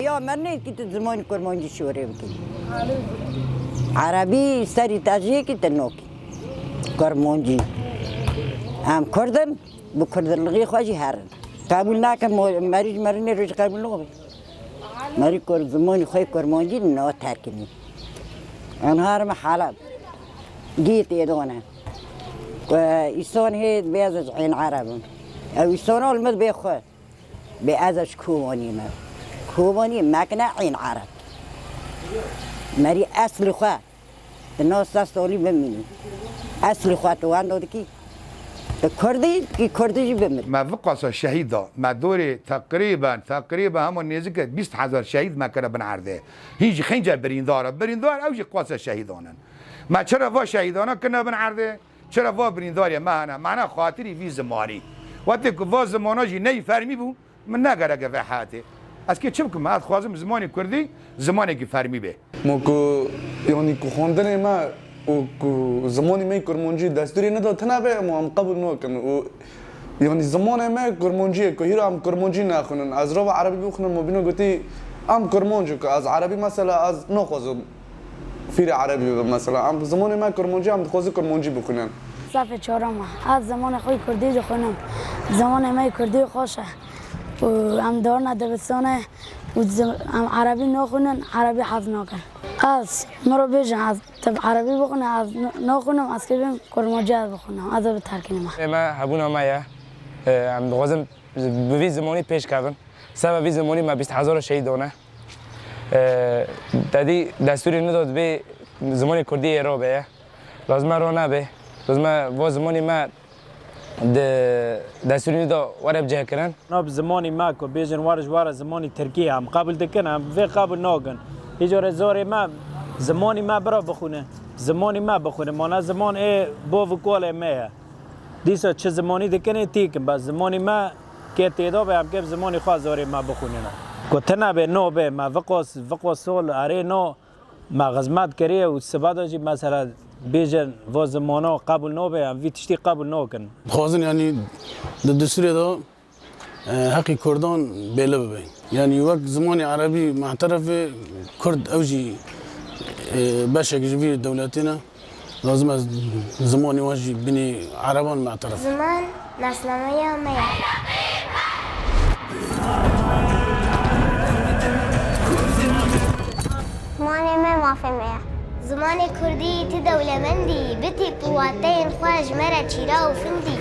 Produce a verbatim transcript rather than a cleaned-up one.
Ya me nêkî tu zimanî kurmancî şorê bikî. Erebî serî te jiyekî tu nokî. Kurmancî. Em kurd in, bi kurdilixî xwe jî herin. Qebûl nakin, mo-, merî ji merinê re jî qebûl nabe. Merî kur-, zimanî xwe yê kurmancî naterkinî. Em her me Heleb. Gî tê done. Ku îson hê bê ez ji ên Ereb im. Ew îsona li min bê xwe. Bê ez ji Kobanî me. Kobanî mekine ên Ereb. Merî eslî xwe. Di nav sed salî bimînî. Eslî xwe tu wendo dikî. Tu kurdî, tu kurdî jî bimirî. Me viqasa şehîd da. Me dorê teqrîben, teqrîben hema nêzîke bîst hezar şehîd me kire bin erdê. Hîn jî xênce birîndar e. Birîndar ew jî qasa şehîdan in. Me çira va şehîdana kirine bin erdê? Çira va birîndarê me hene? Mana xatirî vî zimanî. Wextê ku va zimana jî neyî fermî bû, min negereke vê heyatê. Ez kê çi bikim? Ez dixwazim zimanê kurdî zimanekî fermî bê. Ma ku, yanî ku xwendinê me û ku zimanê me yê kurmancî destûrê neda tune be, ma em qebûl nakin. Û yanî zimanê me kurmancî ye ku hîra em kurmancî nexwînin. Ez rava erebî bixwînim, ma bîna gotî em kurmanc in ku ez erebî mesela ez naxwazim fîrê erebî bibim mesela. Em zimanê me kurmancî, em dixwazin kurmancî bixwînin. Sefê çaram e. Ez zimanê xwe yê kurdî dixwînim. Zimanê me yê kurdî xweş e. Û em darine dibistanê û zi-, em erebî naxwînin, erebî hez nakin. Ez, min re bêjin, ez tu erebî bixwîne, ez n-, naxwînim, ez kê bêm kurmancî ez bixwînim, ez ê biterkînim. Ê me hebûna me ye. Ê, em dixwazin bi vî zimanî pêş kevin. Seba vî zimanî me bîst hezar şehîd dane. Ê, te dî destûrê nida divê zimanê kurdî ê rabe ye. Lazim e ra nebe. Lazim e va zimanê me di destûrê nida were bicihkirin. Na bi zimanî me ku bêjin were ji were zimanî tirkî ye, em qebûl dikin, em vê qebûl nakin. Îco re zorê me zimanî me bira bixwîne. Zimanî me bixwîne. Mana ziman ê bav û kalê me ye. Dîsa çi zimanî dikin ê tîkin. Bes zimanî me kê têda be, em kê bi zimanî xwe zorê me bixwînin. Ku tune bê, no bê, me viqas, viqas sol erê no, me xizmet kiriye û sibe de jî mesela bêjin va zimana qebûl nabe, em vî tiştî qebûl nakin. Dixwazin, yanî di destûrê de, e, heqî kurdan bêle bibe. Yanî wek zimanê erebî me'teref e, kurd ew jî, e, beşek ji vî dewletê ne. Lazim e zimanê wan jî binî ereban me'teref. Ziman nasnameya me ye. Zimanê me mafê me ye. Zimanê kurdî ti dewlemendî, bitî bi wateyên xwe ji me re çîra û findî.